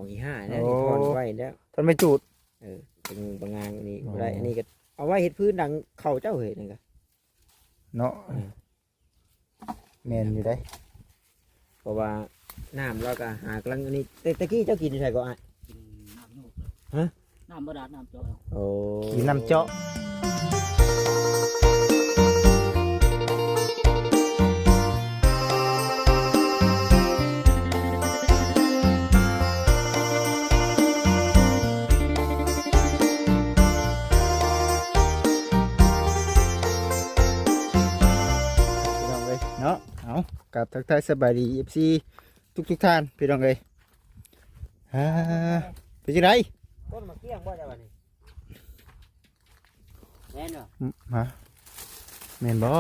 ອງຂີ້ຮ້າແລ້ວ ໂອ້ ນີ້ ຖອນໄວ້ແລ້ວ ຖອນໄມ້ຈູດ ເອີ ເປັນງານອັນນີ້ບໍ່ໄດ້ ອໍ ອັນນີ້ກໍເອົາໄວ້ເຮັດພື້ນດັງເຂົ້າເຈົ້າເຮີ້ຍ ນັ້ນກໍ ເນາະ ເອີ ແມ່ນຢູ່ເດ້ ເພາະວ່ານ້ຳລາວກໍຫາກຳລັງອັນນີ້ ແຕ່ ແຕ່ກີ້ເຈົ້າກິນຢູ່ໃສກໍອ້າຍ? ກິນນ້ຳໂຍກ ຮະ? ນ້ຳບາດານ ນ້ຳເຈາະ ໂອ້ ກິນນ້ຳເຈາະ ພີ່ນ້ອງເອີຍເນາະ ເອົາ ກາບທັກທາຍສະບາຍດີ ເອັຟຊີ ທຸກໆທ່ານ ພີ່ນ້ອງເອີຍ ອ່າ ເປັນຈັ່ງໃດ? ຕົ້ນໝາກກ້ຽງບໍ່ເຈົ້າວ່ານີ້? ແມ່ນບໍ່? ຮະ? ແມ່ນບໍ່?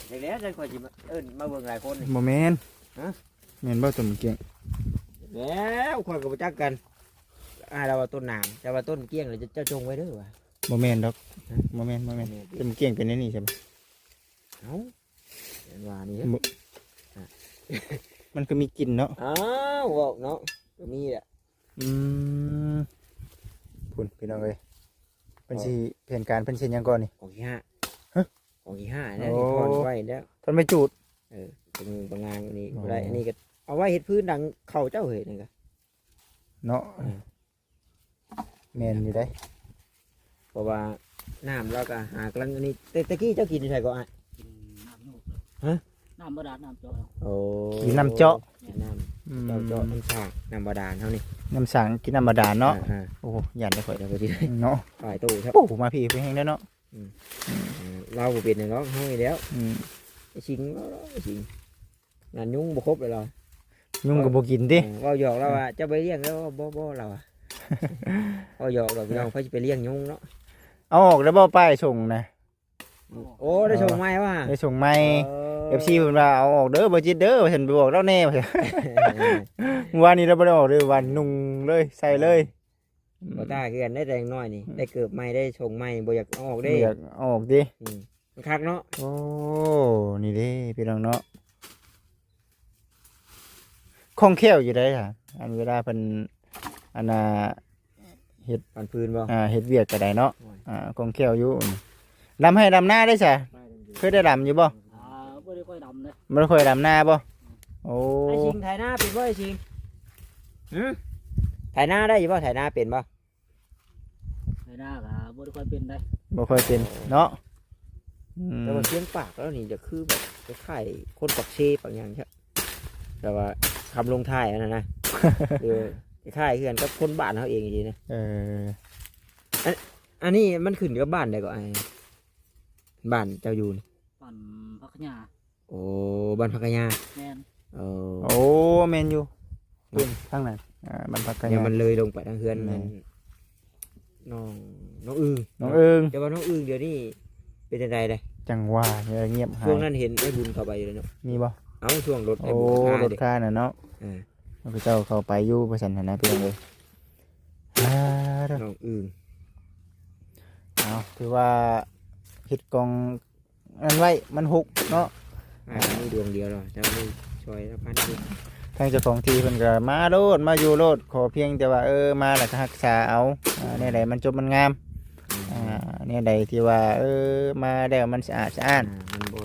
ຈັກແລ້ວ ຂ້ອຍຊິມາເອີ້ນມາເບິ່ງຫຼາຍຄົນນີ້ ບໍ່ແມ່ນ ຮະ? ແມ່ນບໍ່ຕົ້ນໝາກກ້ຽງ? ແລ້ວ ຂ້ອຍກໍບໍ່ຈັກກັນ ອ້າຍລາວວ່າຕົ້ນໜາມ ແຕ່ວ່າຕົ້ນໝາກກ້ຽງນີ້ເຈົ້າຈົ່ງໄວ້ເດີວ່າ ບໍ່ແມ່ນດອກ ຮະ? ບໍ່ແມ່ນ ບໍ່ແມ່ນ ບໍ່ແມ່ນຕິ ຕົ້ນໝາກກ້ຽງເປັນແນວນີ້ໃຊ່ບໍ່? ເອົ້າ ແມ່ນວ່ານີ້ ບໍ່ ອ່ະ ມັນກໍມີກິ່ນເນາະ ອ້າວ ເວົ້າເນາະ ກໍມີແຫຼະ ອືມ ພຸ້ນ ພີ່ນ້ອງເອີຍ ເພິ່ນຊິ ເອີ ແຜນການເພິ່ນຊິຫຍັງກ່ອນນີ້? ອອກຂີ້ຮ້າ ຮະ? ອອກຂີ້ຮ້າແລ້ວ ໂອ້ ນີ້ ຖອນໄວ້ແລ້ວ ຖອນໄມ້ຈູດ ເອີ ເປັນງານອັນນີ້ ອໍ ບໍ່ໄດ້ ອັນນີ້ກໍເອົາໄວ້ເຮັດພື້ນດັງເຂົ້າເຈົ້າເຮີ້ຍ ນັ້ນກໍ ເນາະ ເອີ ແມ່ນຢູ່ເດ້ ເພາະວ່ານ້ຳລາວກໍຫາກຳລັງອັນນີ້ ແຕ່ ແຕ່ກີ້ເຈົ້າກິນຢູ່ໃສກໍອ້າຍ? ກິນນ້ຳໂຍກ ຮະ? ນ້ຳບາດານ ນ້ຳເຈາະ ໂອ້ ກິນນ້ຳເຈາະ ກິນນ້ຳ ອືມ ເຈົ້າເຈາະນ້ຳສ້າງ ນ້ຳບາດານເຮົານີ້ ນ້ຳສ້າງ ກິນນ້ຳບາດານເນາະ ອ່າໆ ໂອ້ ຢ້ານໄດ້ຂ້ອຍ ເຈົ້າກໍຊິໄດ້ ເນາະ ປາຍໂຕຊະ ໂອ້ ມາພີ້ໄປແຮງເດ້ເນາະ ອືມ ອືມ ເອີ ລາວບໍ່ເປັນຫຍັງດອກ ເຮົານີ້ແຫຼ້ວ ອືມ ໄອ້ສິງ ໄອ້ສິງ ງານຍຸງບໍ່ຄົບແລ້ວລາວ ຍຸງກໍບໍ່ກິນຕິ ເອີ ເວົ້າຫຍອກລາວວ່າ ເຈົ້າໄປລ້ຽງແລ້ວ ບໍ່ ບໍ່ ລາວວ່າ ເວົ້າຫຍອກດອກພີ່ນ້ອງ ໃຜຊິໄປລ້ຽງຍຸງເນາະ ເອົາອອກແລ້ວບໍ່ ປ້າຍສົ່ງນະ? ໂອ້ ໄດ້ສົ່ງໃໝ່ວ່າ ໄດ້ສົ່ງໃໝ່ ເອີ ເອັຟຊີ ເພິ່ນວ່າ ເອົາອອກເດີ ບໍ່ຈິດເດີ ວ່າຊັ້ນ ໄປບອກລາວແດ່ ວ່າຊັ້ນ ມື້ວານນີ້ລາວບໍ່ໄດ້ອອກເດີ ວານນຸ່ງເລີຍ ໃສ່ເລີຍ ບໍ່ຕ້າຄືກັນໄດ້ ແຕ່ຢ່າງໜ້ອຍນີ້ ອືມ ໄດ້ເກີບໃໝ່ ໄດ້ຊົງໃໝ່ ບໍ່ຢາກເອົາອອກເດ້ ບໍ່ຢາກເອົາອອກຕິ ອືມ ມັນຄັກເນາະ ໂອ້ ນີ້ເດ້ພີ່ນ້ອງເນາະ ຄ່ອງແຄ້ວຢູ່ໃດ໋ຫະ ອັນເວລາເພິ່ນ ອັນນ່າ ເຮັດ ປັນພື້ນບໍ່ ອ່າ ເຮັດວຽກກໍໄດ້ເນາະ ໂອ້ຍ ອ່າ ຄ່ອງແຄ້ວຢູ່ ດຳໄຮ່ດຳນາໄດ້ຊະ ເຄີຍໄດ້ດຳຢູ່ບໍ່? ອ່າ ບໍ່ໄດ້ຄ່ອຍດຳເດ້ ບໍ່ໄດ້ຄ່ອຍດຳນາບໍ່? ໂອ້ ໄອ້ສິງ ໄຖນາເປັນບໍ່ ໄອ້ສິງ? ຫື? ໄຖນາໄດ້ຢູ່ບໍ່? ໄຖນາເປັນບໍ່? ໄຖນາກໍບໍ່ໄດ້ຄ່ອຍເປັນໃດ ບໍ່ຄ່ອຍເປັນເນາະ ອືມ ແຕ່ວ່າສຽງປາກລາວນີ້ຈະຄືແບບຄ້າຍໆຄົນປາກເຊປາກຫຍັງຊະ ແຕ່ວ່າຄຳລົງທ້າຍອັນນັ້ນນະ ເອີ ຄ້າຍໆຄືກັນກັບຄົນບ້ານເຮົາເອງຊີ້ນະ ເອີ ອັນ ອັນນີ້ມັນຂຶ້ນກັບບ້ານໃດກໍອ້າຍ? ບ້ານເຈົ້າຢູ່ນີ້ ບ້ານຜັກຂະຫຍ້າ ໂອ້ ບ້ານຜັກຂະຫຍ້າ ແມ່ນ ເອີ ໂອ້ ແມ່ນຢູ່ ເນາະ ທາງນັ້ນ ອ່າ ບ້ານຜັກຂະຫຍ້າ ແລ້ວມັນເລີຍລົງໄປທາງເຮືອນ ແມ່ນ ນ້ອງ ນ້ອງອຶ່ງ ນ້ອງອຶ່ງ ແຕ່ວ່ານ້ອງອຶ່ງດຽວນີ້ເປັນຈັ່ງໃດເດ້? ຈັ່ງວ່າ ງຽບຫາຍ ຊ່ວງນັ້ນເຫັນອ້າຍບຸນເຂົ້າໄປຢູ່ເນາະ ມີບໍ່? ເອົ້າ ຊ່ວງລົດ ໂອ້ ອ້າຍບຸນ ລົດຄານະເນາະ ເອີ ເຂົາເຈົ້າເຂົ້າໄປຢູ່ວ່າຊັ້ນຫັ້ນນະ ພີ່ນ້ອງເອີຍ ອ່າ ນ້ອງອຶ່ງ ເອົາ ຖືວ່າເຮັດກອງ ອັນໄວ້ມັນຫົກເນາະ ອ່າ ມີດວງດຽວເນາະ ເຈົ້າມີຊ່ອຍລະພັນໜຶ່ງ ທາງເຈົ້າຂອງທີ່ເພິ່ນກໍມາໂລດ ມາຢູ່ໂລດ ຂໍພຽງແຕ່ວ່າ ເອີ ມາແລ້ວກໍຮັກສາເອົາ ອ່າ ແນວໃດມັນຈົບມັນງາມ ອືມ ອ່າ ແນວໃດທີ່ວ່າ ເອີ ມາແລ້ວມັນສະອາດສະອ້ານ ອ່າ ມັນບໍ່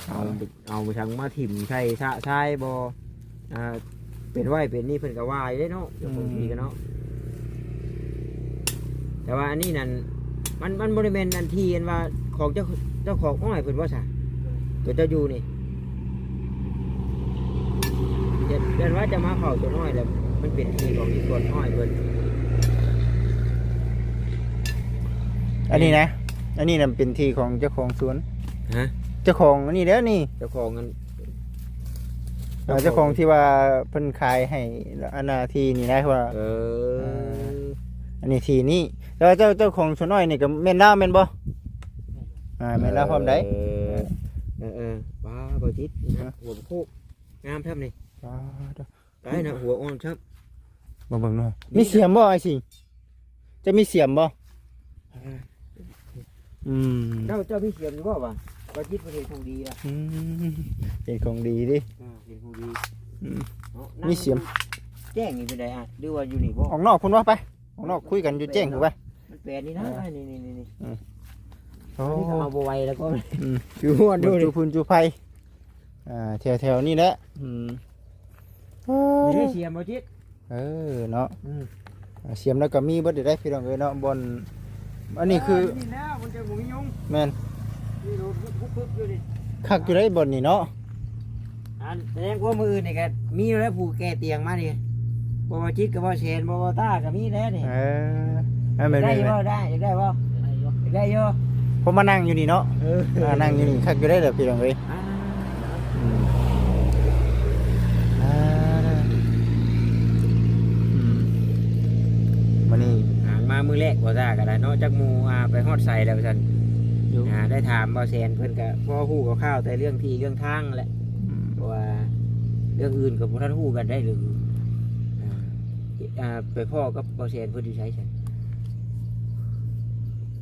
ເອົາ ເອົາໄປທັງມາຖິ້ມໃສ່ຊະຊາຍບໍ່ ອ່າ ເປັນໄວ້ເປັນນີ້ເພິ່ນກໍວ່າຢູ່ເດ້ເນາະ ເຈົ້າຂອງທີ່ກໍເນາະ ອືມ ແຕ່ວ່າອັນນີ້ນັ້ນ ມັນ ມັນບໍ່ໄດ້ແມ່ນອັນທີ່ອັນວ່າຂອງເຈົ້າ ເຈົ້າຂອງອ້ອຍເພິ່ນບໍ່ຊະ? ຕົວເຈົ້າຢູ່ນີ້ ເປັນ ເປັນວ່າຈະມາເຝົ້າຕົວນ້ອຍແລ້ວ ມັນເປັນທີ່ຂອງທີ່ສວນອ້ອຍເພິ່ນ ອັນນີ້ນະ ອັນນີ້ນະເປັນທີ່ຂອງເຈົ້າຂອງສວນ ຮະ? ເຈົ້າຂອງອັນນີ້ແຫຼະນີ້ ເຈົ້າຂອງອັນ ເອີ ເຈົ້າຂອງທີ່ວ່າເພິ່ນຂາຍໃຫ້ອັນນ່າທີ່ນີ້ນະ ວ່າ ເອີ ເອີ ອັນນີ້ທີ່ນີ້ ແຕ່ວ່າເຈົ້າ ເຈົ້າຂອງສວນອ້ອຍນີ້ກໍແມ່ນລາວແມ່ນບໍ່? ອ່າ ແມ່ນລາວພ້ອມໃດ ເອີ ເອີ ເອີ ວ້າ ບໍ່ຈິດ ຮະ? ຫົວໂຄກ ງາມແທ້ນີ້ ວ້າ ຕາຍນະ ຫົວອ່ອນຊ້ຳ ມາເບິ່ງເນາະ ມີສຽມບໍ່ອ້າຍສິງ? ຈະມີສຽມບໍ່? ອ່າ ອືມ ເຈົ້າ ເຈົ້າມີສຽມຢູ່ບໍ່ວະ? ບໍ່ຈິດເພິ່ນເຮັດຂອງດີລະ ອືມ ເຮັດຂອງດີຕິ ອ່າ ເຮັດຂອງດີ ອືມ ເນາະ ມີສຽມ ນັ່ງ ແຈ້ງນີ້ເປັນໃດອ້າຍ ຫຼືວ່າຢູ່ນີ້ບໍ່? ອອກນອກພຸ້ນວະ ໄປ ອອກນອກຄຸຍກັນຢູ່ແຈ້ງພຸ້ນໄປ. ມັນແປນນີ້ນະ ເອີ ນີ້ໆໆໆ ອືມ ໂອ້ ອັນນີ້ກໍເອົາບໍ່ໄຫວແລ້ວກໍ ອືມ ຢູ່ຮ້ອນ ບໍ່ ຢູ່ ຈູຟືນຈູໄຟ ອ່າ ແຖວໆນີ້ແຫຼະ ອືມ ໂອ້ ນີ້ເດ້ ສຽມບໍ່ຈິດ ເອີເນາະ ອືມ ອ່າ ສຽມແລ້ວກໍມີເບິດເດ້ພີ່ນ້ອງເອີຍເນາະ ບ່ອນ ອັນນີ້ຄື ເອີ ນີ້ແລ້ວມັນຈະບໍ່ມີຍຸງ ແມ່ນ ນີ້ໂດດປຸບໆຢູ່ນີ້ ຄັກຢູ່ໄດ໋ບ່ອນນີ້ເນາະ ອັນແສດງວ່າມື້ອື່ນນີ້ກໍມີຢູ່ແລ້ວ ຜູ້ແກ່ຕຽງມານີ້ ບໍ່ວ່າຈິດກໍບໍ່ແຊນ ບໍ່ວ່າຕາກໍມີແລ້ວນີ້ ເອີ ເອີ ແມ່ນໆ ໄດ້ບໍ່ ໄດ້ ໄດ້ບໍ່ ໄດ້ຢູ່ ໄດ້ຢູ່ ເພາະມານັ່ງຢູ່ນີ້ເນາະ ເອີ ອ່າ ນັ່ງຢູ່ນີ້ຄັກຢູ່ໄດ໋ເດີພີ່ນ້ອງເອີຍ ອ່າ ອືມ ອ່າ ອືມ ມື້ນີ້ຫາງມາມື້ແລກບໍ່ຊາກໍໄດ້ເນາະ ຈັກໝູ່ ອ່າ ໄປຮອດໃສແລ້ວວ່າຊັ້ນ ຢູ່ ອ່າ ໄດ້ຖາມບໍ່ແຊນ ເພິ່ນກໍພໍຮູ້ຄ່າວໆ ແຕ່ເລື່ອງທີ່ເລື່ອງທາງແຫຼະ ອືມ ເພາະວ່າເລື່ອງອື່ນກໍບໍ່ທັນຮູ້ກັນໄດ້ເລີຍ ອ່າ ອ່າ ໄປພໍ້ກັບບໍ່ແຊນເພິ່ນຢູ່ໃສຊັ້ນ?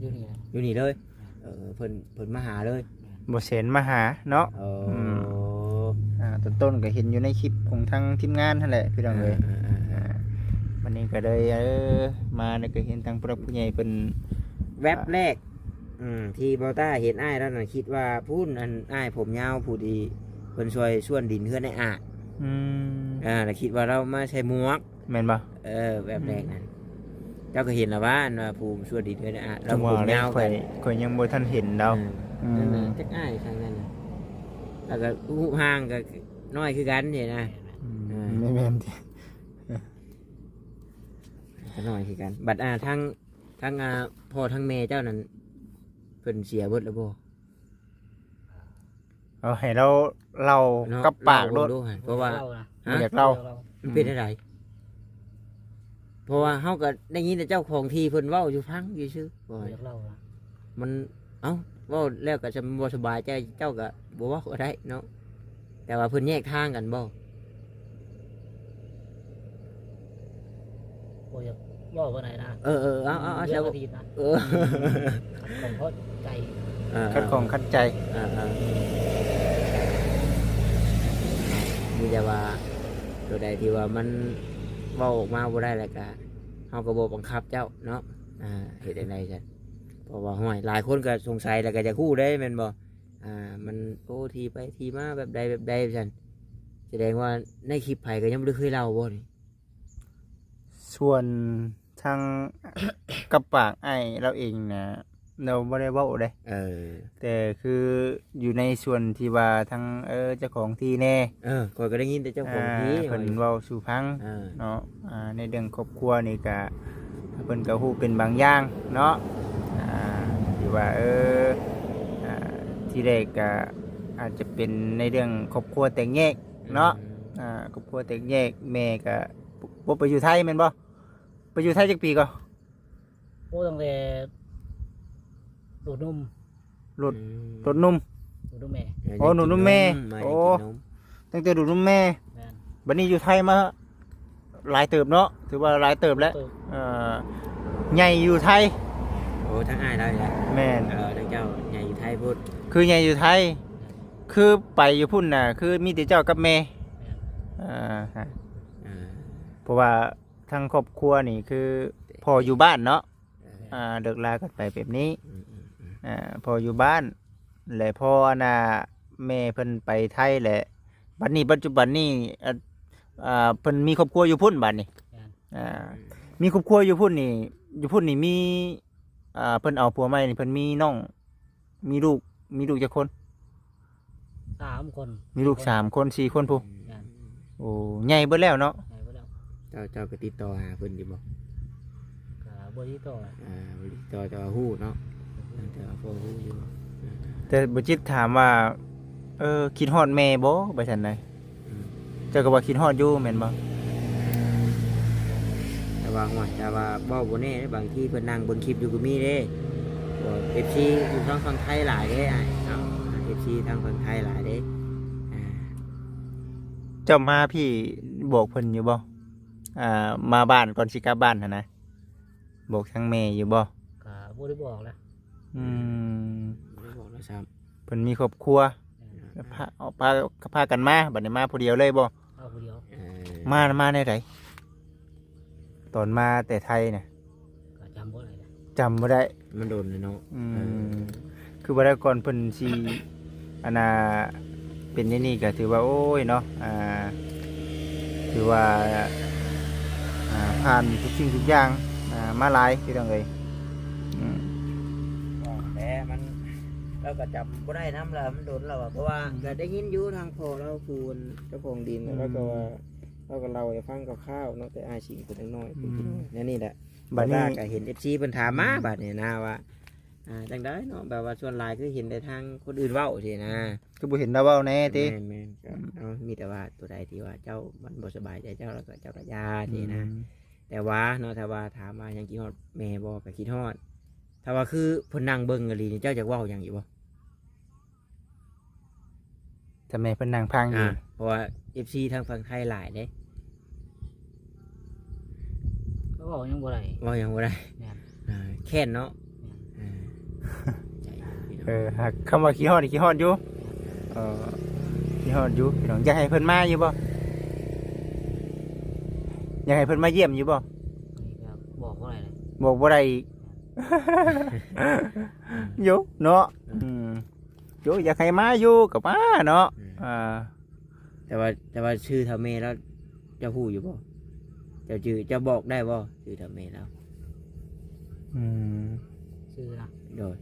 ຢູ່ນີ້ແຫຼະ ຢູ່ນີ້ເລີຍ ເອີ ເພິ່ນ ເພິ່ນມາຫາເລີຍ ບໍ່ແຊນມາຫາເນາະ ເອີ ອືມ ອ່າ ຕົ້ນໆກໍເຫັນຢູ່ໃນຄລິບຂອງທາງທີມງານຫັ້ນແຫຼະພີ່ນ້ອງເອີຍ ອ່າໆໆໆ ອ່າ ວັນນີ້ກໍເລີຍ ເອີ ມາແລ້ວກໍເຫັນທາງຜູ້ຫຼັກຜູ້ໃຫຍ່ເພິ່ນ ແວັບແລກ ອ່າ ອືມ ທີ່ບໍ່ຕ້າເຫັນອ້າຍລາວນັ້ນ ຄິດວ່າພຸ້ນ ອັນອ້າຍຜົມຍາວຜູ້ທີ່ເພິ່ນຊ່ວຍສວນດິນເຮືອນອ້າຍອາດ ອືມ ອ່າ ແລ້ວຄິດວ່າລາວມາໃສ່ໝວກ ແມ່ນບໍ່? ເອີ ແບບແລກນັ້ນ ອືມ ເຈົ້າກໍເຫັນລະວ່າ ອັນວ່າຜູ້ສວນດິນເຮືອນອ້າຍອາດ ລາວຜົມຍາວກັນ ຂ້ອຍຍັງບໍ່ທັນເຫັນດອກ ອືມ ອືມ ນັ້ນນະ ຈັກອ້າຍຂ້າງນັ້ນນະ ແລ້ວກໍຮູບຮ່າງກໍນ້ອຍຄືກັນນີ້ນະ ອືມ ເອີ ແມ່ນໆ ກໍນ້ອຍຄືກັນ ບັດ ອ່າ ທັງ ທັງ ອ່າ ພໍ່ທັງແມ່ເຈົ້ານັ້ນ ເພິ່ນເສຍເບິດແລ້ວບໍ່? ເອົາໃຫ້ລາວເລົ່າ ເນາະ ກັບປາກໂລດ ເລົ່າເບິ່ງດູ ເພາະວ່າ ເລົ່ານະ ບໍ່ຢາກເລົ່າ ເອີ ມັນເປັນຈັ່ງໃດ? ເພາະວ່າເຮົາກໍໄດ້ຍິນແຕ່ເຈົ້າຂອງທີ່ເພິ່ນເວົ້າຢູ່ຟັງຊື່ໆ ບໍ່ຢາກເລົ່ານະ ມັນ ເອົ້າ ເວົ້າແລ້ວກໍຈະບໍ່ສະບາຍໃຈ ເຈົ້າກໍບໍ່ເວົ້າກໍໄດ້ເນາະ ແຕ່ວ່າເພິ່ນແຍກທາງກັນບໍ່? ບໍ່ຢາກເວົ້າປານໃດນະ ເອີໆ ເອົາໆ ເອົາ ເລື່ອງອະດີດນະ ເອີ ຂັດຂ້ອງຂັດໃຈ ເອີໆ ຂັດຂ້ອງຂັດໃຈ ເອີໆ ມີແຕ່ວ່າຕົວໃດທີ່ວ່າມັນເວົ້າອອກມາບໍ່ໄດ້ ແລ້ວກະເຮົາກໍບໍ່ບັງຄັບເຈົ້າເນາະ ອ່າ ເຮັດຈັ່ງໃດຊັ້ນ ເພາະວ່າ ຫ້ວຍ ຫຼາຍຄົນກໍສົງໄສ ແລ້ວກໍຢາກຮູ້ເດ້ ແມ່ນບໍ່? ອ່າ ມັນ ໂອ້ ທີ່ໄປທີ່ມາແບບໃດແບບໃດ ວ່າຊັ້ນ ສະແດງວ່າໃນຄລິບໃຜກໍຍັງບໍ່ໄດ້ເຄີຍເລົ່າບໍ່ນີ້? ສ່ວນທາງ ກັບປາກອ້າຍລາວເອງນະ ລາວບໍ່ໄດ້ເວົ້າເດ້ ເອີ ແຕ່ຄືຢູ່ໃນສ່ວນທີ່ວ່າທາງ ເອີ ເຈົ້າຂອງທີ່ແດ່ ເອີ ຂ້ອຍກໍໄດ້ຍິນແຕ່ເຈົ້າຂອງທີ່ ອ່າ ເພິ່ນເວົ້າສູ່ຟັງ ເອີ ເນາະ ອ່າ ໃນເລື່ອງຄອບຄົວນີ້ກະ ເພິ່ນກໍຮູ້ເປັນບາງຢ່າງເນາະ ອ່າ ທີ່ວ່າ ເອີ ອ່າ ທີແລກກະອາດຈະເປັນໃນເລື່ອງຄອບຄົວແຕກແຍກເນາະ ອືມ ອ່າ ຄອບຄົວແຕກແຍກ ແມ່ກະບໍ່ໄປຢູ່ໄທແມ່ນບໍ່? ໄປຢູ່ໄທຈັກປີກໍ? ໂອ້ ຕັ້ງແຕ່ໂດດນົມ ໂດດ ອືມ ໂດດນົມ ໂດດນົມແມ່ ເອີ ໂອ້ ໂດດນົມແມ່ ມາ ໂອ້ ກິນນົມ ຕັ້ງແຕ່ໂດດນົມແມ່ ແມ່ນ ບັດນີ້ຢູ່ໄທມາຫຼາຍເຕີບເນາະ ຖືວ່າຫຼາຍເຕີບແລ້ວ ເຕີບ ເອີ ໃຫຍ່ຢູ່ໄທ ໂອ້ ທັງອ້າຍລາວນີ້ແຫຼະ ແມ່ນ ເອີ ທັງເຈົ້າໃຫຍ່ຢູ່ໄທພຸ້ນ ຄືໃຫຍ່ຢູ່ໄທ ແມ່ນ ຄືໄປຢູ່ພຸ້ນນະ ຄືມີແຕ່ເຈົ້າກັບແມ່ ແມ່ນ ເອີ ເອີ ເພາະວ່າ ທາງຄອບຄົວນີ້ຄືພໍ່ຢູ່ບ້ານເນາະ ເອີ ອ່າ ເລີກລາກັນໄປແບບນີ້ ອືມໆໆ ອ່າ ພໍ່ຢູ່ບ້ານ ແລະ ພໍອັນນ່າ ແມ່ເພິ່ນໄປໄທ ແລະ ບັດນີ້ ປັດຈຸບັນນີ້ ອ່າ ເພິ່ນມີຄອບຄົວຢູ່ພຸ້ນບັດນີ້ ແມ່ນ ອ່າ ອືມ ມີຄອບຄົວຢູ່ພຸ້ນນີ້ ຢູ່ພຸ້ນນີ້ມີ ອ່າ ເພິ່ນເອົາຜົວໃໝ່ນີ້ ເພິ່ນມີນ້ອງ ມີລູກ ມີລູກຈັກຄົນ? ສາມຄົນ ມີລູກສາມຄົນ ສີ່ຄົນພຸ້ນ ແມ່ນ ໂອ້ ໃຫຍ່ເບິດແລ້ວເນາະ ໃຫຍ່ເບິດແລ້ວ ເຈົ້າ ເຈົ້າກໍຕິດຕໍ່ຫາເພິ່ນຢູ່ບໍ່? ກໍບໍ່ຕິດຕໍ່ ອ່າ ບໍ່ຕິດຕໍ່ ແຕ່ວ່າຮູ້ເນາະ ແຕ່ວ່າພໍຮູ້ຢູ່ ແຕ່ບໍ່ຈິດຖາມວ່າ ເອີ ຄິດຮອດແມ່ບໍ່ ວ່າຊັ້ນນະ? ອືມ ເຈົ້າກໍວ່າຄິດຮອດຢູ່ແມ່ນບໍ່? ແຕ່ວ່າ ໂອ້ຍ ແຕ່ວ່າເວົ້າບໍ່ແນ່ເດ້ ບາງທີເພິ່ນນັ່ງເບິ່ງຄລິບຢູ່ກໍມີເດ້ ເອັຟຊີຢູ່ທາງຝັ່ງໄທຫຼາຍເດ້ອ້າຍເນາະ ເອັຟຊີທາງຝັ່ງໄທຫຼາຍເດ້ ອ່າ ເຈົ້າມາພີ້ບອກເພິ່ນຢູ່ບໍ່? ອ່າ ມາບ້ານກ່ອນຊິກັບບ້ານຫັ້ນນະ ບອກທາງແມ່ຢູ່ບໍ່? ກໍບໍ່ໄດ້ບອກນະ ອືມ ບໍ່ໄດ້ບອກນະຊ້ຳ ເພິ່ນມີຄອບຄົວ ແມ່ນ ແລ້ວພາ ເອົາ ພາ ພາກັນມາ ບັດນີ້ມາຜູ້ດຽວເລີຍບໍ່? ມາຜູ້ດຽວ ເອີ ມາ ມາແນວໃດ? ຕອນມາແຕ່ໄທນະ ກໍຈຳບໍ່ໄດ້ແຫຼະ ຈຳບໍ່ໄດ້ ມັນດົນແລ້ວເນາະ ອືມ ເອີ ຄືວ່າແລ້ວກ່ອນເພິ່ນຊິ ອັນນ່າ ເປັນແນວນີ້ກໍຖືວ່າ ໂອ້ຍເນາະ ອ່າ ຖືວ່າ ອ່າ ຜ່ານທຸກສິ່ງທຸກຢ່າງ ອ່າ ມາຫຼາຍ ພີ່ນ້ອງເອີຍ ອືມ ແຕ່ມັນ ລາວກໍຈຳບໍ່ໄດ້ນຳລະ ມັນດົນແລ້ວ ເພາະວ່າ ອືມ ກໍໄດ້ຍິນຢູ່ທາງພໍ່ລາວ ຜູ້ເຈົ້າຂອງດິນ ອືມ ລາວກໍວ່າ ລາວກໍເລົ່າໃຫ້ຟັງຄ່າວໆເນາະ ແຕ່ອ້າຍສິງເພິ່ນຍັງນ້ອຍ ອືມ ເພິ່ນກໍນ້ອຍ ແນວນີ້ແຫຼະ ບັດນີ້ ບາດກໍເຫັນເອັຟຊີເພິ່ນຖາມມາ ອືມ ບັດນີ້ນະວ່າ ອ່າ ຈັ່ງໃດເນາະ ແບບວ່າສ່ວນຫຼາຍຄືເຫັນແຕ່ທາງຄົນອື່ນເວົ້າຊີ້ນະ ຄືບໍ່ເຫັນລາວເວົ້າແດ່ຕິ ແມ່ນໆ ກໍ ອືມ ເອົາ ມີແຕ່ວ່າຕົວໃດທີ່ວ່າເຈົ້າມັນບໍ່ສະບາຍໃຈເຈົ້າ ແລ້ວກໍເຈົ້າກໍຢ່າຊີ້ນະ ອືມ ແຕ່ວ່າເນາະ ຖ້າວ່າຖາມວ່າຍັງຄິດຮອດແມ່ບໍ່ ກໍຄິດຮອດ ຖ້າວ່າຄືເພິ່ນນັ່ງເບິ່ງອີ່ຫຼີນີ້ ເຈົ້າຢາກເວົ້າຫຍັງອີກບໍ່? ຖ້າແມ່ເພິ່ນນັ່ງຟັງຢູ່ ອ່າ ເພາະວ່າເອັຟຊີທາງຝັ່ງໄທຫຼາຍເດ້ ກໍເວົ້າຫຍັງບໍ່ໄດ້ ເວົ້າຫຍັງບໍ່ໄດ້ ແມ່ນ ອ່າ ແຄ້ນເນາະ ແມ່ນ ອ່າ ໃຈພີ່ນ້ອງ ເອີ ຫາກຄຳວ່າຂີ້ຮອດນີ້ຂີ້ຮອດຢູ່ ແມ່ນ ເອີ ຂີ້ຮອດຢູ່ພີ່ນ້ອງ ຢາກໃຫ້ເພິ່ນມາຢູ່ບໍ່? ຢາກໃຫ້ເພິ່ນມາຢ້ຽມຢູ່ບໍ່? ນີ້ກໍບອກບໍ່ໄດ້ເລີຍ ບອກບໍ່ໄດ້ອີກ ໂຢເນາະ ອືມ ອືມ ໂຢ ຢາກໃຫ້ມາຢູ່ກໍມາເນາະ ອືມ ອ່າ ແຕ່ວ່າ ແຕ່ວ່າຊື່ເຖົ້າແມ່ລາວ ເຈົ້າຮູ້ຢູ່ບໍ່? ເຈົ້າຈື່ ເຈົ້າບອກໄດ້ບໍ່? ຊື່ເຖົ້າແມ່ລາວ ອືມ ຊື່ນະ ໂດຍ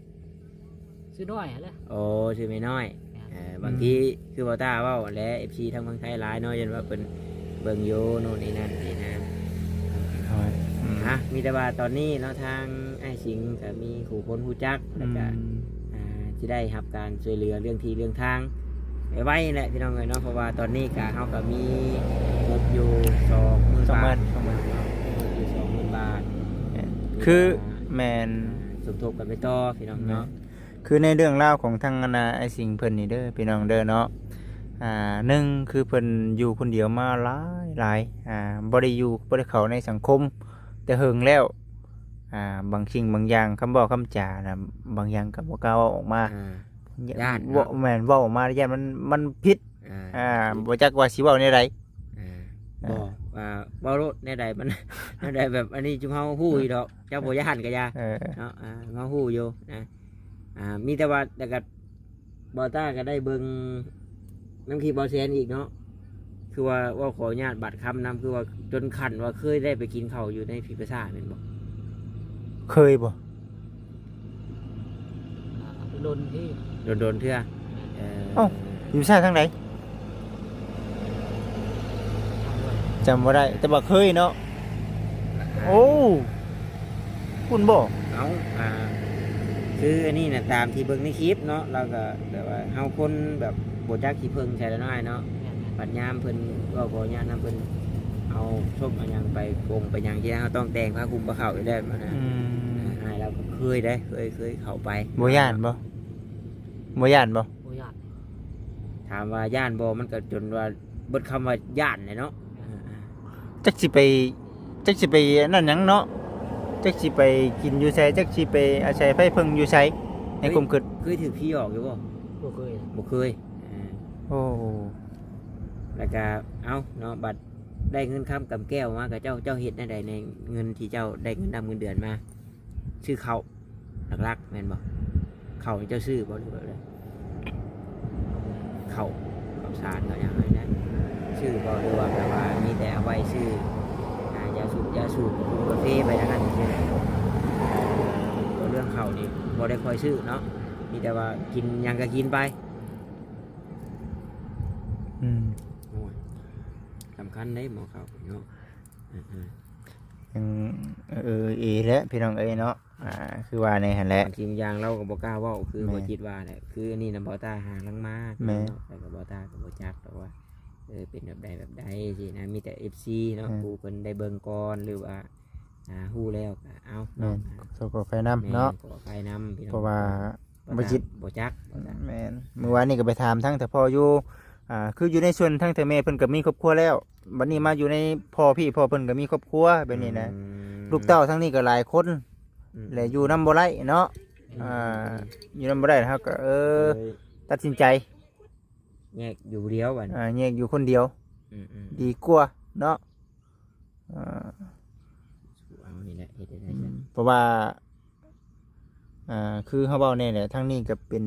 ຊື່ນ້ອຍຫັ້ນແຫຼະ ໂອ້ ຊື່ແມ່ນ້ອຍ ແມ່ນ ເອີ ບາງທີ ອືມ ຄືບໍ່ຕ້າເວົ້າແຫຼະ ເອັຟຊີທາງຝັ່ງໄທຫຼາຍເນາະ ຢ້ານວ່າເພິ່ນເບິ່ງຢູ່ໂນ່ນນີ້ນັ້ນນີ້ນະ ໂດຍ ອືມ ອ່ະ ມີແຕ່ວ່າຕອນນີ້ເນາະ ທາງອ້າຍສິງກໍມີຄູ່ຄົນຮູ້ຈັກ ແລ້ວກໍ ອືມ ອ່າ ຊິໄດ້ຮັບການຊ່ວຍເຫຼືອເລື່ອງທີ່ເລື່ອງທາງໄວໆແຫຼະພີ່ນ້ອງເອີຍເນາະ ເພາະວ່າຕອນນີ້ກະ ເຮົາກະມີງົບຢູ່ສອງໝື່ນ ສອງໝື່ນບາດ ສອງໝື່ນ ງົບຢູ່ສອງໝື່ນບາດ ແມ່ນ ຄື ແມ່ນ ອ່າ ສົມທົບກັນໄປຕໍ່ພີ່ນ້ອງເນາະ ແມ່ນ ຄືໃນເລື່ອງລາວຂອງທາງອັນນ່າ ອ້າຍສິງເພິ່ນນີ້ເດີພີ່ນ້ອງເດີເນາະ ອ່າ ໜຶ່ງ ຄືເພິ່ນຢູ່ຄົນດຽວມາຫຼາຍໆ ອ່າ ບໍ່ໄດ້ຢູ່ ບໍ່ໄດ້ເຂົ້າໃນສັງຄົມແຕ່ເຫິງແລ້ວ ອ່າ ບາງສິ່ງບາງຢ່າງ ຄຳເວົ້າຄຳຈານະ ບາງຢ່າງກໍບໍ່ກ້າເວົ້າອອກມາ ອ່າ ຢ້ານເນາະ ແມ່ນ ເວົ້າອອກມາຢ້ານມັນ ມັນຜິດ ອ່າ ອ່າ ຜິດ ບໍ່ຈັກວ່າຊິເວົ້າແນວໃດ ອ່າ ອ່າ ບໍ່ ວ່າເວົ້າໂລດ ແນວໃດມັນ ແນວໃດແບບ ອັນນີ້ຈຸມເຮົາຮູ້ຢູ່ດອກ ເຈົ້າບໍ່ຢ້ານກໍຢ່າ ເອີ ເນາະ ອ່າ ເຮົາຮູ້ຢູ່ນະ ອ່າ ມີແຕ່ວ່າ ແລ້ວກໍ ບ່າວຕ້າກໍໄດ້ເບິ່ງນຳຄລິບບ່າວແສນອີກເນາະ ຄືວ່າ ເວົ້າຂໍອະນຸຍາດບາດຄຳນຳ ຄືວ່າຈົນຂັ້ນວ່າເຄີຍໄດ້ໄປກິນເຂົ້າຢູ່ໃນຜີປາສາດແມ່ນບໍ່? ເຄີຍບໍ່? ອ່າ ດົນໆ ທີ່ ດົນໆ ເທື່ອ ເອີ ເອົ້າ ຢູ່ຊາຍທາງໃດ? ຈຳບໍ່ໄດ້ ແຕ່ວ່າເຄີຍເນາະ ໂອ້ ພຸ້ນບໍ່? ເອົ້າ ອ່າ ຄືອັນນີ້ນະ ຕາມທີ່ເບິ່ງໃນຄລິບເນາະ ລາວກໍແບບວ່າ ເຮົາຄົນແບບບໍ່ຈັກຊິເພິ່ງໃສແລ້ວເນາະ ອ້າຍເນາະ ແມ່ນໆ ບັດຍາມເພິ່ນເວົ້າຂໍອະນຸຍາດນຳ ເພິ່ນເອົາສົບເອົາຫຍັງໄປປົງໄປຫຍັງ ທີ່ເຮົາຕ້ອງແຕ່ງຜ້າຄຸມຜ້າເຂົ້າຢູ່ແລ້ວນະ ອືມ ອ່າ ອ້າຍລາວກໍເຄີຍເດ້ ເຄີຍ ເຄີຍເຂົ້າໄປ ບໍ່ຢ້ານບໍ່? ບໍ່ຢ້ານບໍ່? ບໍ່ຢ້ານ ຖາມວ່າຢ້ານບໍ່ ມັນກໍຈົນວ່າເບິດຄຳວ່າຢ້ານແຫຼະເນາະ ແມ່ນ ອ່າ ຈັກຊິໄປ ຈັກຊິໄປອັນນັ້ນຫຍັງເນາະ ຈັກຊິໄປກິນຢູ່ໃສ ຈັກຊິໄປອາໄສໃຜເພິ່ງຢູ່ໃສ ໃນຄວາມຄິດ ເຄີຍຖືກຜີຫຼອກຢູ່ບໍ່? ບໍ່ເຄີຍ ບໍ່ເຄີຍ ອ່າ ໂອ້ ແລ້ວກະ ເອົ້າເນາະ ບັດໄດ້ເງິນຄຳກຳແກ້ວມາ ກະເຈົ້າ ເຈົ້າເຮັດແນວໃດໃນເງິນທີ່ເຈົ້າໄດ້ເງິນນຳເງິນເດືອນມາ? ຊື້ເຂົ້າຫຼັກໆ ແມ່ນບໍ່? ເຂົ້ານີ້ເຈົ້າຊື້ບໍ່ ຫຼືແບບໃດ? ເຂົ້າ ເຂົ້າສານ ເຂົ້າຫຍັງນັ້ນແຫຼະ ຊື້ບໍ່ ຫຼືວ່າແບບວ່າມີແຕ່ເອົາໄວ້ຊື້ ອ່າ ຢາສູບ ຢາສູບ ກາເຟ ໄປທາງນັ້ນຊື່ໆ ເວົ້າເລື່ອງເຂົ້ານີ້ບໍ່ໄດ້ຄ່ອຍຊື້ເນາະ ມີແຕ່ວ່າກິນຫຍັງກໍກິນໄປ ອືມ ໂອ້ຍ ສຳຄັນເດ້ໝໍເຂົ້າເນາະ ອືມ ອືມ ຍັງ ເອີ ເອີ ເອ ແຫຼະ ພີ່ນ້ອງເອີຍເນາະ ອ່າ ຄືວ່າແນວຫັ້ນແຫຼະ ບາງສິ່ງບາງຢ່າງລາວກໍບໍ່ກ້າເວົ້າ ຄື ແມ່ນ ບໍ່ຄິດວ່າແຫຼະ ຄືອັນນີ້ນະ ບໍ່ຕ້າຫາຫຼັງມາ ແມ່ນ ເນາະ ແລ້ວກໍບໍ່ຕ້າກໍບໍ່ຈັກດອກວ່າ ເອີ ເປັນແບບໃດແບບໃດຊີ້ນະ ມີແຕ່ເອັຟຊີເນາະ ແມ່ນ ຜູ້ເພິ່ນໄດ້ເບິ່ງກ່ອນ ຫຼືວ່າ ອ່າ ຮູ້ແລ້ວກໍເອົາ ແມ່ນ ເນາະ ຂໍໂທດຂໍອະໄພນຳ ແມ່ນ ເນາະ ຂໍອະໄພນຳ ພີ່ນ້ອງ ເພາະວ່າ ບໍ່ ບໍ່ ບໍ່ຈິດ ບໍ່ຈັກ ບໍ່ຈັກ ແມ່ນ ມື້ວານນີ້ກໍໄປຖາມທາງເຖົ້າພໍ່ຢູ່ ອ່າ ຄືຢູ່ໃນສ່ວນທາງເຖົ້າແມ່ເພິ່ນກໍມີຄອບຄົວແລ້ວ ບັດນີ້ມາຢູ່ໃນພໍ່ພີ່ ພໍ່ເພິ່ນກໍມີຄອບຄົວແບບນີ້ນະ ອືມ ລູກເຕົ້າທາງນີ້ກໍຫຼາຍຄົນ ອືມ ແລະຢູ່ນຳບໍ່ໄດ້ເນາະ ອືມ ອ່າ ຢູ່ນຳບໍ່ໄດ້ ເຮົາກໍ ເອີ ເອີ ຕັດສິນໃຈ ແຍກຢູ່ຜູ້ດຽວບັດນີ້ ອ່າ ແຍກຢູ່ຄົນດຽວ ອືມໆ ດີກວ່າເນາະ ອ່າ ເຮັດຈັ່ງໃດຊັ້ນ? ເພາະວ່າ ອ່າ ຄືເຮົາເວົ້າແນ່ແຫຼະ ທາງນີ້ກໍເປັນ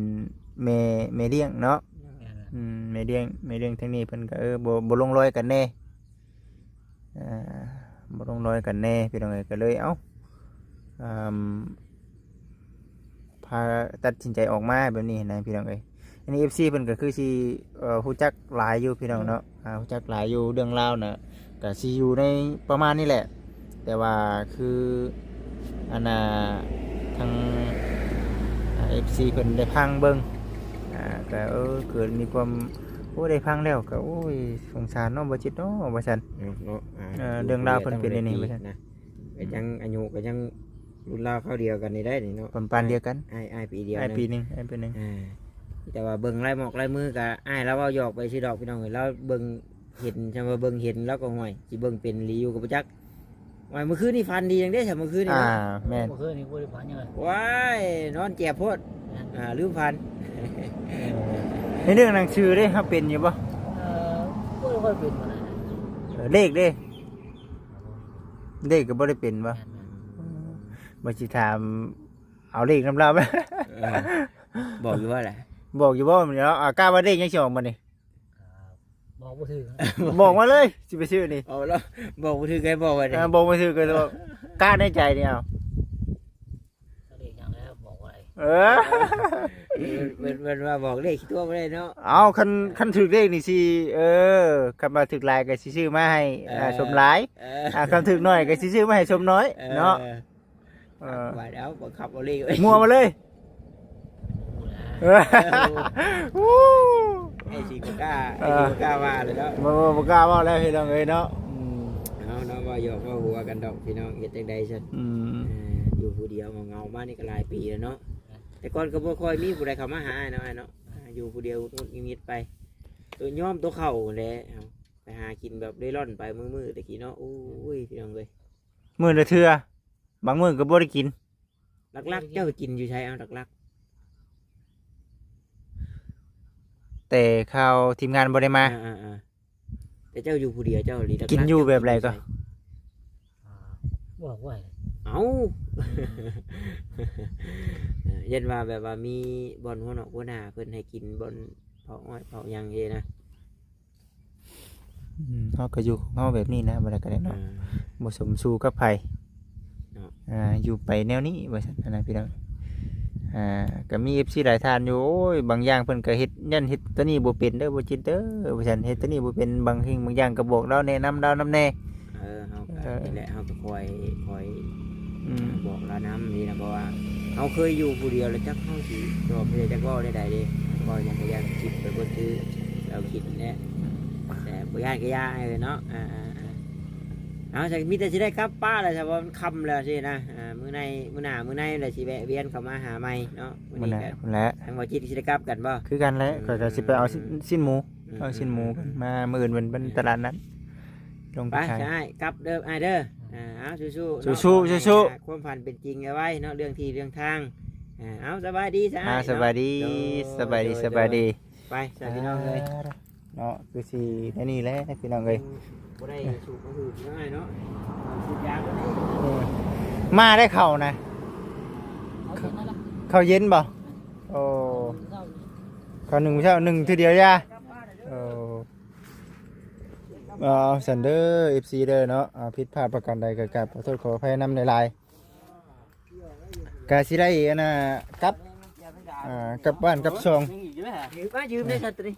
ແມ່ ແມ່ລ້ຽງເນາະ. ແມ່ນແຫຼະ. ອືມ ແມ່ລ້ຽງ ແມ່ລ້ຽງທາງນີ້ເພິ່ນກໍ ເອີ ບໍ່ ບໍ່ລົງລອຍກັນແນ່ ອ່າ ບໍ່ລົງລອຍກັນແນ່ ພີ່ນ້ອງເອີຍ ກໍເລີຍ ເອົ້າ ອ່າ ພາຕັດສິນໃຈອອກມາແບບນີ້ນະ ພີ່ນ້ອງເອີຍ. ອັນນີ້ ເອັຟຊີ ເພິ່ນກໍຄືຊິ ເອີ ຮູ້ຈັກຫຼາຍຢູ່ ພີ່ນ້ອງເນາະ ອືມ ອ່າ ຮູ້ຈັກຫຼາຍຢູ່ ເລື່ອງລາວນະ ກໍຊິຢູ່ໃນປະມານນີ້ແຫຼະ ແຕ່ວ່າຄືອັນນ່າ ທາງ ອ່າ ເອັຟຊີ ເພິ່ນໄດ້ຟັງເບິ່ງ ອ່າ ກໍ ເອີ ເກີດມີຄວາມ ໂອ້ ໄດ້ຟັງແລ້ວກໍ ໂອ້ຍ ສົງສານເນາະ ບໍ່ຈິດເນາະ ວ່າຊັ້ນ ເນາະ ອ່າ ເອີ ເລື່ອງລາວເພິ່ນເປັນແນວນີ້ ຢູ່ ວ່າຊັ້ນ ນະ ກໍຍັງ ອືມ ອາຍຸກໍຍັງລຸ້ນລາວຄາວດຽວກັນນີ້ໄດ້ນີ້ເນາະ ປະມານ ປະມານດຽວກັນ ອ້າຍ ອ້າຍປີດຽວ ອ້າຍປີໜຶ່ງ ອ້າຍປີໜຶ່ງ ອ່າ ແຕ່ວ່າເບິ່ງລາຍໝອກລາຍມືກໍ ອ້າຍລາວເວົ້າຫຍອກໄປຊື່ດອກ ພີ່ນ້ອງເອີຍ ລາວເບິ່ງເຫັນ ຊ່ຳວ່າເບິ່ງເຫັນລາວກໍ ຫ້ວຍ ຊິເບິ່ງເປັນອີ່ຫຼີຢູ່ກໍບໍ່ຈັກ. ວ່າມື້ຄືນນີ້ຝັນດີຫຍັງເດ້ ຊ່ຳມື້ຄືນນີ້ ອ່າ ເນາະ ແມ່ນ ມື້ຄືນນີ້ບໍ່ໄດ້ຝັນຫຍັງເລີຍ ວ້າຍ ນອນແຈບໂພດ ແມ່ນ ອ່າ ລືມຝັນ. ໃນເລື່ອງໜັງສືເດ້ ເຮົາເປັນຢູ່ບໍ່? ເອີ ບໍ່ຄ່ອຍເປັນປານໃດນະ. ເອີ ເລກເດ້? ເລກກໍບໍ່ໄດ້ເປັນບໍ່? ແມ່ນໆ ບໍ່ຊິຖາມເອົາເລກນຳລາວ ເອີ ບອກຢູ່ວ່າແຫຼະ ບອກຢູ່ບໍ່ເນາະ? ອ່າ ກະວ່າເລກຫຍັງຊິອອກບັດນີ້? ບອກບໍ່ຖືກ ບອກມາເລີຍ ຊິໄປຊື້ນີ້ ເອົາລະ ບອກບໍ່ຖືກໃຫ້ບອກວ່າ ເອີ ບອກບໍ່ຖືກກໍກະໃນໃຈນີ້ ເອົາ ເລກຫຍັງແລ້ວບອກບໍ່ໄດ້ ເອີ ເພິ່ນ ເພິ່ນວ່າບອກເລກຊິຕົວະບໍ່ໄດ້ເນາະ ເອົາ ຄັນ ຄັນຖືກເລກນີ້ຊິ ເອີ ຄັນວ່າຖືກຫຼາຍກໍຊິຊື້ມາໃຫ້ ເອີ ສົມຫຼາຍ ເອີ ອ່າ ຄັນຖືກໜ້ອຍກໍຊິຊື້ມາໃຫ້ສົມໜ້ອຍ ເອີ ເນາະ ເອີ ວ່າແລ້ວບັງຄັບເອົາເລີຍ ມົວມາເລີຍ ເອີ ໄອ້ສີບໍ່ກ້າ ເອີ ໄອ້ສີບໍ່ກ້າວ່າເລີຍເນາະ ບໍ່ ບໍ່ ບໍ່ກ້າເວົ້າແລ້ວພີ່ນ້ອງເອີຍເນາະ ອືມ ເອົາເນາະ ເວົ້າຫຍອກເວົ້າຫົວກັນດອກພີ່ນ້ອງ ເຮັດຈັ່ງໃດຊັ້ນ ອືມ ເອີ ຢູ່ຜູ້ດຽວເຫງົາໆ ມານີ້ກໍຫຼາຍປີແລ້ວເນາະ ແຕ່ກ່ອນກໍບໍ່ຄ່ອຍມີຜູ້ໃດເຂົ້າມາຫາອ້າຍເນາະ ອ້າຍເນາະ ອ່າ ຢູ່ຜູ້ດຽວຫງຸດຫງິດໄປ ໂຕຍອມໂຕເຂົ້າຫັ້ນແຫຼະ ເອົາ ໄປຫາກິນແບບເລ່ລ່ອນໄປມື້ໆ ແຕ່ກີ້ເນາະ ໂອ້ຍ ພີ່ນ້ອງເອີຍ ມື້ລະເທື່ອ ບາງມື້ກໍບໍ່ໄດ້ກິນ ຫຼັກໆ ເຈົ້າໄປກິນຢູ່ໃສ? ເອົາ ຫຼັກໆ ແຕ່ຄາວທີມງານບໍ່ໄດ້ມາ ອ່າໆ ແຕ່ເຈົ້າຢູ່ຜູ້ດຽວ ເຈົ້າ ຫຼັກໆ ກິນຢູ່ແບບໃດກໍ ອ່າ ບໍ່ໄດ້ ເອົ້າ ຢ້ານວ່າແບບວ່າມີບ່ອນຫົວເນາະຫົວໜ້າເພິ່ນໃຫ້ກິນ ບ່ອນເຜົາອ້ອຍເຜົາຫຍັງເດນະ. ອືມ ເຮົາກໍຢູ່ຂອງເຮົາແບບນີ້ນະ ບໍ່ໄດ້ກໍໄດ້ເນາະ ອ່າ ບໍ່ສົມສູ່ກັບໃຜເນາະ ອ່າ ຢູ່ໄປແນວນີ້ວ່າຊັ້ນນະພີ່ນ້ອງ ອ່າ ກໍມີເອັຟຊີຫຼາຍທ່ານຢູ່ ໂອ້ຍ ບາງຢ່າງເພິ່ນກໍເຮັດ ຢ້ານເຮັດໂຕນີ້ບໍ່ເປັນເດີ ບໍ່ຈິດເດີ ວ່າຊັ້ນ ເຮັດໂຕນີ້ບໍ່ເປັນ ບາງສິ່ງບາງຢ່າງກໍບອກລາວແນະນຳລາວນຳແດ່ ເອີ ເຮົາກໍ ເອີ ນີ້ແຫຼະ ເຮົາກໍຄອຍ ຄອຍ ອືມ ບອກລາວນຳນີ້ນະ ເພາະວ່າເຮົາເຄີຍຢູ່ຜູ້ດຽວ ແລ້ວຈັກເຮົາຊິຕອບໃດ ຈັກເວົ້າແນວໃດເດ້ ເວົ້າຫຍັງກໍຢ້ານຄິດໄປເບິດຄືລາວຄິດນີ້ແຫຼະ ອືມ ແຕ່ບໍ່ຢ້ານກໍຢ່າ ເອີ ເນາະ ອ່າໆ ເອົາ ມີແຕ່ຊິໄດ້ກັບປະແລ້ວ ເພາະວ່າມັນຄ່ຳແລ້ວຊີ້ນະ ອ່າ ມື້ໃນ ມື້ໜ້າ ມື້ໃນແລ້ວຊິແວະວຽນເຂົ້າມາຫາໃໝ່ເນາະ ມື້ນີ້ກໍ ພຸ້ນແຫຼະ ທາງບໍ່ຈິດຊິໄດ້ກັບກັນບໍ່? ຄືກັນແຫຼະ ອືມ ຂ້ອຍກໍຊິໄປເອົາ ອືມ ຊີ້ນໝູ ອືມ ເອົາຊີ້ນໝູ ອືມ ກັນມາ ມື້ອື່ນເພິ່ນ ເອີ ວັນຕະຫຼາດນັດ ລົງໄປ ໄປ ຂາຍ ໃຊ່ ກັບເດີ ອ້າຍເດີ ອ່າ ເອົາ ສູ້ໆ ເນາະ ສູ້ໆ ສູ້ໆ ອ່າ ຄວາມຝັນເປັນຈິງໄວໆ ເນາະ ເລື່ອງທີ່ເລື່ອງທາງ ອ່າ ເອົາ ສະບາຍດີຊະ ອ່າ ອ້າຍ ສະບາຍດີ ເນາະ ໂດຍ ສະບາຍດີ ໂດຍ ສະບາຍດີ ໂດຍ ໄປຊະ ພີ່ນ້ອງເອີຍ ເນາະ ຄືຊິແນວນີ້ແຫຼະ ພີ່ນ້ອງເອີຍ ບໍ່ໄດ້ສູບບໍ່ຫືດເນາະ ອ້າຍເນາະ ສູບຢາກໍໄດ້ ເອີ ມາໄດ້ເຂົ້ານະ ເຂົ້າເຢັນບໍ່? ໂອ້ ເຂົ້າໜຶ່ງເຊົ້າ ໜຶ່ງເທື່ອດຽວຢ່າ ໂອ້ ເອົາ ຊັ້ນເດີ ເອັຟຊີເດີເນາະ ເອົາ ຜິດພາດປະການໃດກໍກາບຂໍໂທດຂໍອະໄພນຳຫຼາຍໆ ກະຊິໄດ້ອັນນ່າ ກັບ ອ່າ ກັບບ້ານກັບຊ່ອງ ຢືມ ມາຢືມໄດ້ຊັ້ນໂຕນີ້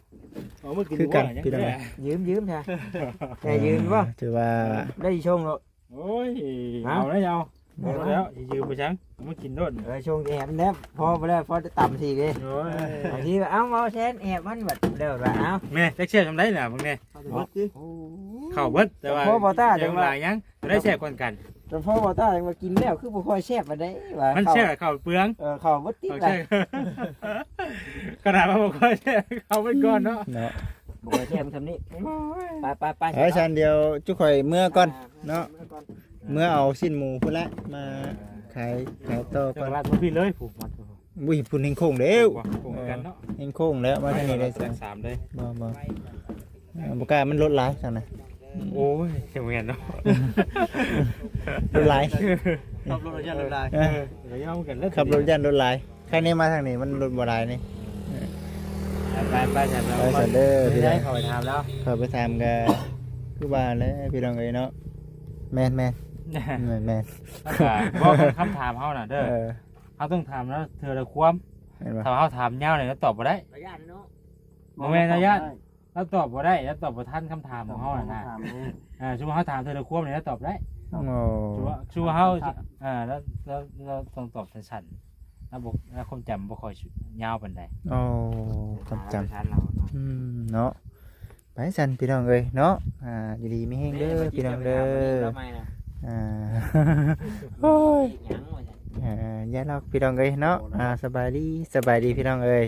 ເອົາມາກິນ ຄືກັນ ພີ່ນ້ອງ ຢືມ ຢືມຊະ ແຕ່ຢືມບໍ່ ຖືວ່າ ໄດ້ຊົງໂລດ ໂອ້ຍ ເອົາ ເອົາໄດ້ເອົາ ບໍ່ແລ້ວ ຊິຢືມໄປສັງ ເອົາມາກິນໂລດ ເອີ ຊົງແຖມແນບ ພໍບໍ່ແລ້ວ ພໍໄດ້ຕຳອີກເດ້ ໂອ້ຍ ບາງທີວ່າ ເອົາ ເອົາແຊນແອບມັນບັດ ແລ້ວວ່າ ເອົາ ແມ່ ຈັກແຊບສ່ຳໃດລະ ເບິ່ງແນ່ ເຂົ້າເບິດ ແຕ່ວ່າ ພໍບໍ່ຕ້ານ ຍັງຫຼາຍຫຍັງ ໄດ້ແຊບກ່ອນກັນ ແຕ່ພໍບໍ່ຕ້ານ ວ່າກິນແລ້ວຄືບໍ່ຄ່ອຍແຊບປານໃດວ່າ ມັນແຊບ ເຂົ້າ ເຂົ້າເປືອງ ເອີ ເຂົ້າບໍ່ຕິດ ເຂົ້າແຊບ ຂະໜາດວ່າບໍ່ຄ່ອຍແຊບ ເຂົ້າໄປກ່ອນເນາະ ເນາະ ບໍ່ຄ່ອຍແຊບສ່ຳນີ້ ໂອ້ຍ ໄປໆໆ ໄປຊັ້ນ ດຽວຈຸຂ້ອຍເມືອກ່ອນ ອ່າ ເນາະ ເມືອເອົາຊີ້ນໝູພຸ້ນແຫຼະ ມາຂາຍ ຂາຍຕໍ່ກ່ອນ ເຈົ້າລັດມາພີ້ເລີຍ ຜູ້ມັດ ອຸ້ຍ ພຸ້ນແຮງໂຄ້ງເດ້ ຜູ້ໂຄ້ງກັນເນາະ ແຮງໂຄ້ງແລ້ວ ມາທາງນີ້ໄດ້ ສາມເລີຍ ບໍ່ ບໍ່ ເອີ ບໍ່ກ້າ ມັນລົດຫຼາຍຊັ້ນນະ ໂອ້ຍ ຈັ່ງແມ່ນເນາະ ລົດຫຼາຍ ຂັບລົດຢ້ານລົດຫຼາຍ ເອີ ກໍຍອມກັນແລ້ວ ຂັບລົດຢ້ານລົດຫຼາຍ ຄັນນີ້ມາທາງນີ້ມັນລົດບໍ່ຫຼາຍນີ້ ໄປໄປໄປ ໄປຊັ້ນເດີພີ່ນ້ອງ ເຂົາໄປຖາມແລ້ວ ເຂົາໄປຖາມກໍຄືວ່າແຫຼະພີ່ນ້ອງເອີຍເນາະ ແມ່ນໆ ແມ່ນໆ ບໍ່ ຄຳຖາມເຮົານະເດີ ເອີ ເຮົາຕ້ອງຖາມແລ້ວເທື່ອລະຄວາມ ແມ່ນບໍ່ ຖ້າເຮົາຖາມຍາວນີ້ລາວຕອບບໍ່ໄດ້ ລະຍະເນາະ ບໍ່ແມ່ນລະຍະ ລາວຕອບບໍ່ໄດ້ ລາວຕອບບໍ່ທັນຄຳຖາມຂອງເຮົາຫັ້ນນະ ອ່າ ສົມມຸດເຮົາຖາມເທື່ອລະຄວາມນີ້ລາວຕອບໄດ້ ໂອ້ ສົມມຸດວ່າເຮົາ ອ່າ ລາວ ລາວ ລາວຕ້ອງຕອບສັ້ນໆ ລາວບໍ່ ລາວຄວາມຈຳບໍ່ຄ່ອຍຍາວປານໃດ ໂອ້ ຄວາມຈຳ ລາວ ອືມເນາະ ໄປຊັ້ນພີ່ນ້ອງເອີຍເນາະ ອ່າ ຢູ່ດີມີແຮງເດີພີ່ນ້ອງເດີ ອ່າ ໂອ້ຍ ອ່າ ຢ່າລອກພີ່ນ້ອງເອີຍເນາະ ອ່າ ສະບາຍດີ ສະບາຍດີພີ່ນ້ອງເອີຍ